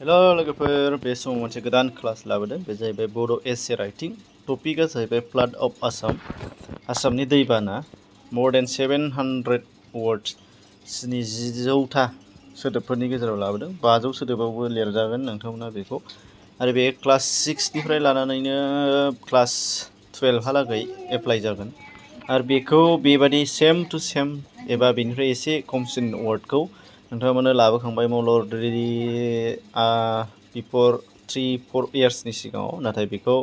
Hello लोगोफोर, बे समाव मोनसे गोदान क्लास लाबोदों। बे जाहैबाय बड' एसे राइटिं। टपिकआ जाहैबाय फ्लाड अफ आसाम, आसामनि दैबाना। मोर देन 700 वर्ड्स, 70था सोदोबफोरनि गेजेराव लाबोदों। 500 सोदोबावबो लिरजागोन नोंथांमोना बेखौ। आरो बे क्लास 6निफ्राय लानानैनो क्लास 12हालागै एप्लाइ जागोन। आरो बेखौ बेबादि सेम टु सेम एबा बेनिफ्राय एसे खमसिन वर्डखौ नोंथांमोना लाबोखांबाय अलरेडि बिफोर 3-4 इयार्सनि सिगाङाव। नाथाय बेखौ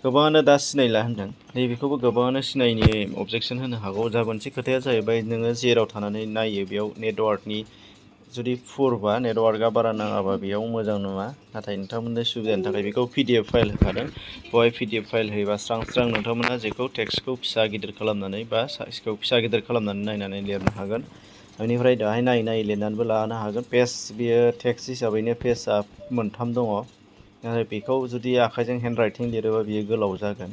गोबाङानो दा सिनायला होनदों। नैबेखौबो गोबाङानो सिनायनि अबजेक्सन होनो हागौ। जा मोनसे खोथाया जाहैबाय, नोङो जेराव थानानै नायो बेयाव नेटवार्कनि जुदि पुरबा, नेटवार्कआ बारा नाङाबा बेयाव मोजां नङा। नाथाय नोंथांमोननि सुबिदानि थाखाय बेखौ PDF फाइल होखादों। बेवहाय PDF फाइल होयोबा स्रां स्रां नोंथांमोना जेखौ टेक्स्टखौ फिसा गिदिर खालामनानै बा साइजखौ फिसा गिदिर खालामनानै नायनानै लिरनो हागोन। बेनिफ्राय दाहाय नायै लिरनानैबो लानो हागोन। पेज, बेयो टेक्स्ट हिसाबैनो पेजआ 3 दङ। नाथाय बेखौ जुदि आखाइजों हेन्ड राइटिं लिरोबा बियो गोलाव जागोन।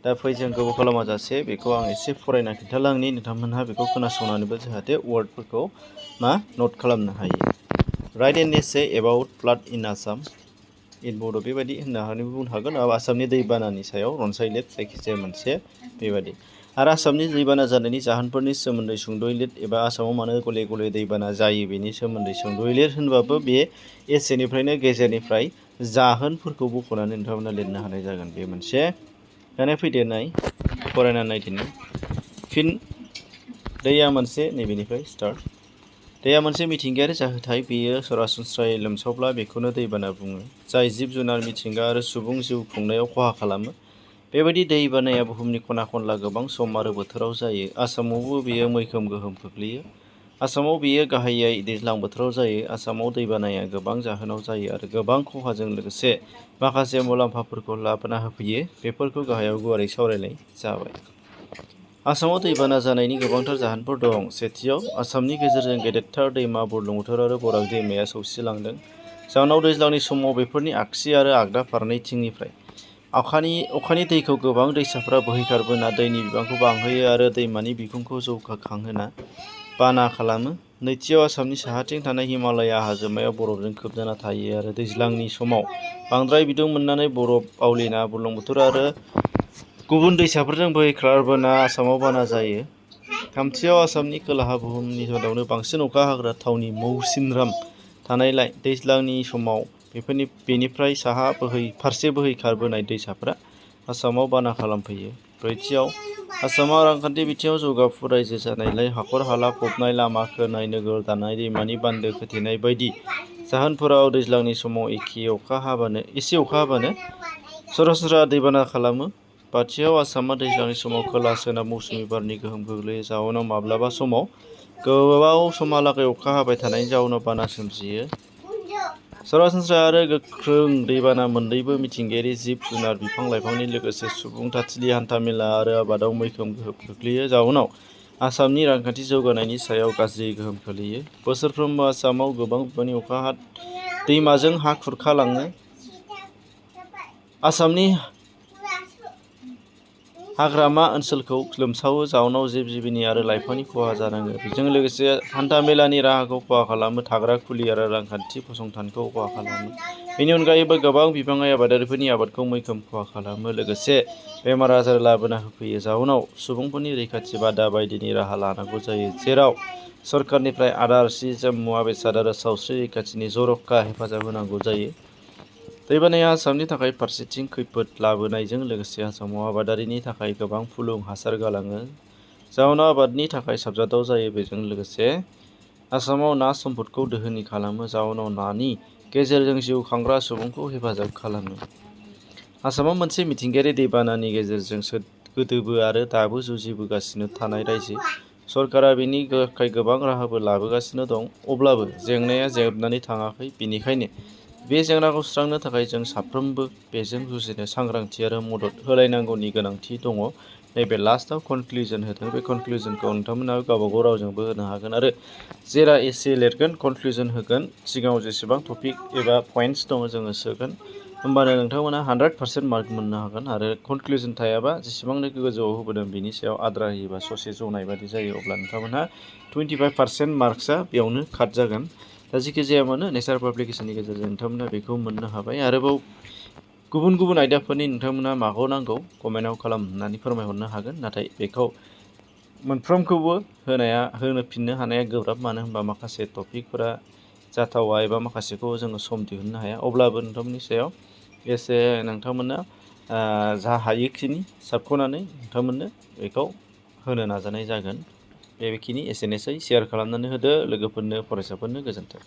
दा फै जों गोबाव खालामाजासे बेखौ आं एसे फरायना खिन्थालांनि, नोंथांमोनहा बेखौ खोनासंनानैबो जाहाथे वर्डफोरखौ नट खालामनो हायो। Write an essay about flood in Assam in Bodo' बेबायदि होननानै बुंनो हागोन। आसामनि दैबानानि सायाव रनसाय लिर, जायखिजाया मोनसे बेबायदि। आरो आसामनि दैबाना जानायनि जाहोनफोरनि सोमोन्दै सुंद'यै लिर, एबा आसामाव मानो गले गले दैबाना जायो बेनि सोमोन्दै सुंद'यै लिर होनबाबो बे एसेनिफ्रायनो गेजेरनिफ्राय जाहोनफोरखौ बख'नानै नोंथांमोना लिरनो हानाय जागोन। बे मोनसे। दानिया फैदो फरायनानै नायदिनि। फिन, दैया मोनसे, नैबेनिफ्राय स्टार्ट। दैया मोनसे मिथिंगायारि जाहोथाय। बेयो सरासनस्रायै लोमसावब्ला बेखौनो दैबाना बुङो, जाय जिब जुनार, मिथिंगा आरो सुबुं जिउ खुंनायाव खहा खालामो। बेबायदि दैबानाया बुहुमनि खना खनला गोबां सम आरो बोथोराव जायो। आसामावबो बेयो मैखोम गोहोम खोख्लैयो। आसामाव बेयो गाहायै दैज्लां बोथोराव जायो। आसामाव दैबानाया गोबां जाहोनाव जायो आरो गोबां खहाजों लोगोसे माखासे मुलाम्फाफोरखौ लाबोना होफैयो। बेफोरखौ गाहायाव गुवारै सावरायनाय जाबाय। आसामाव दैबाना जानायनि गोबांथार जाहोनफोर दं। सेथियाव, आसामनि गेजेरजों गेदेरथार दैमा बुरलुंबुथुर आरो बराक दैमाया सौसिलांदों। जाहोनाव दैज्लांनि समाव बेफोरनि आगसि आरो आगदा फारनैथिंनिफ्राय अखानि दैखौ गोबां दैसाफोरा बोहैखारबोना दैनि बिबांखौ बांहोयो आरो दैमानि बिखुंखौ जौगाखांहोना बाना खालामो। नैथियाव, आसामनि साहाथिं थानाय हिमालया हाजोमाया बरफजों खोबजाना थायो आरो दैज्लांनि समाव बांद्राय बिदुं मोननानै बरफ आवलिना बुरलुंबुथुर आरो गुबुन दैसाफोरजों बोहैखारबोना आसामाव बाना जायो। थामथियाव, आसामनि खोलाहा बुहुमनि मादावनो बांसिन अखा हाग्रा थावनि मौसिनराम थानायलाय दैज्लांनि समाव बेनिफ्राय साहा फारसे बोहैखारबोनाय दैसाफोरा आसामाव बाना खालामफैयो। ब्रैथियाव, आसामा रांखान्थि बिथिङाव जौगाफु रायजो जानायलाय हाखर हाला फबनाय, लामा खोनाय, नोगोर दानाय, दैमानि बान्दो खोथेनाय बायदि जाहोनफोराव दैज्लांनि समाव एसे अखा हाबानो सरासनस्रा दैबाना खालामो। बाथियाव, आसामा दैज्लांनि समाव खोला सोनाब मौसुमि बारनि गोहोम गोग्लैयो। जाहोनाव माब्लाबा समाव गोबाव समहालागै अखा हाबाय थानायनि जाउनाव बाना सोमजियो। सरासनस्रा आरो गोख्रों दैबाना मोन्नैबो मिथिंगायारि जिब जुनार, बिफां लाइफांनि लोगोसे सुबुं थाथिलि, हान्थामेला आरो आबादाव मैखोम गोहोम खोख्लैयो। जाउनाव आसामनि रांखान्थि जौगानायनि सायाव गाज्रि गोहोम खोलैयो। बोसोरफ्रोमबो आसामाव गोबां बिबांनि अखा दैमाजों हा खुरखालाङो। आसामनि हाग्रामा ओनसोलखौ लोमसावो। जाउनाव जिब जिबिनि आरो लाइफांनि खहा जानाङो। बेजों लोगोसे हान्था मेलानि राहाखौ खहा खालामो, थाग्रा खुलि आरो रांखान्थि फसंथानखौ खहा खालामो। बेनि अनगायैबो गोबां बिबाङै आबादारिफोरनि आबादखौ मैखोम खहा खालामो। लोगोसे बेमार आजार लाबोना होफैयो। जाउनाव सुबुंफोरनि रैखाथि बादा बायदिनि राहा लानांगौ जायो, जेराव सरकारनिफ्राय आदार, सि जोम, मुवा बेसाद आरो सावस्रि रैखाथिनि जर'खा हेफाजाब होनांगौ जायो। दैबानाया आसामनि थाखाय फारसेथिं खैफोद लाबोनायजों लोगोसे आसामाव आबादारिनि थाखाय गोबां फुलुं हासार गालाङो, जाउनाव आबादनि थाखाय साबजाथाव जायो। बेजों लोगोसे आसामाव ना सम्पदखौ दोहोनि खालामो, जाउनाव नानि गेजेरजों जिउ खांग्रा सुबुंखौ हेफाजाब खालामो। आसामा मोनसे मिथिंगायारि दैबानानि गेजेरजों गोदोबो आरो दाबो जुजिबोगासिनो थानाय रायजो। सरकारा बेनि थाखाय गोबां राहाबो लाबोगासिनो दं। अब्लाबो जेंनाया जोबनानै थाङाखै। बेनिखायनो बे जेंनाखौ सुस्रांनो थाखाय जों साफ्रोमबो बेजों जुजिनो सांग्रांथि आरो मदद होलायनांगौनि गोनांथि दङ। नैबे लास्टआव कनक्लुजन होदों। बे कनक्लुजनखौ नोंथांमोना गावबागाव रावजोंबो होनो हागोन आरो जेरा एसे लिरगोन कनक्लुजन होगोन, सिगाङाव जेसेबां टपिक एबा पइन्ट्स दङ जोङो सोगोन, होमबानो नोंथांमोना 100% मार्क मोननो हागोन। आरो कनक्लुजन थायाबा जेसेबांनाखि गोजौआव होबोदों बिनि सायाव आद्रा होयोबा ससे जनाय बादि जायो, अब्ला नोंथांमोनहा 25% मार्कसआ बेयावनो काट जागोन। दा जेखि जाया मानो नेचार पाब्लिकेसननि गेजेरजों नोंथांमोना बेखौ मोननो हाबाय। आरोबाव गुबुन गुबुन आयदाफोरनि नोंथांमोना माखौ नांगौ कमेन्टआव खालामनानै फोरमायहरनो हागोन। नाथाय बेखौ मोनफ्रोमखौबो होनो फिननो हानाया गोब्राब, मानो होनबा माखासे टपिकफोरा जाथावा एबा माखासेखौ जोङो सम दिहुननो हाया। अब्लाबो नोंथांमोननि सायाव एसे नोंथांमोना जा हायोखिनि साबख'नानै नोंथांमोननो बेखौ होनो नाजानाय जागोन। बेखिनि एसेनोसै, शेयार खालामनानै होदो लोगोफोरनो, फरायसाफोरनो। गोजोन्थों।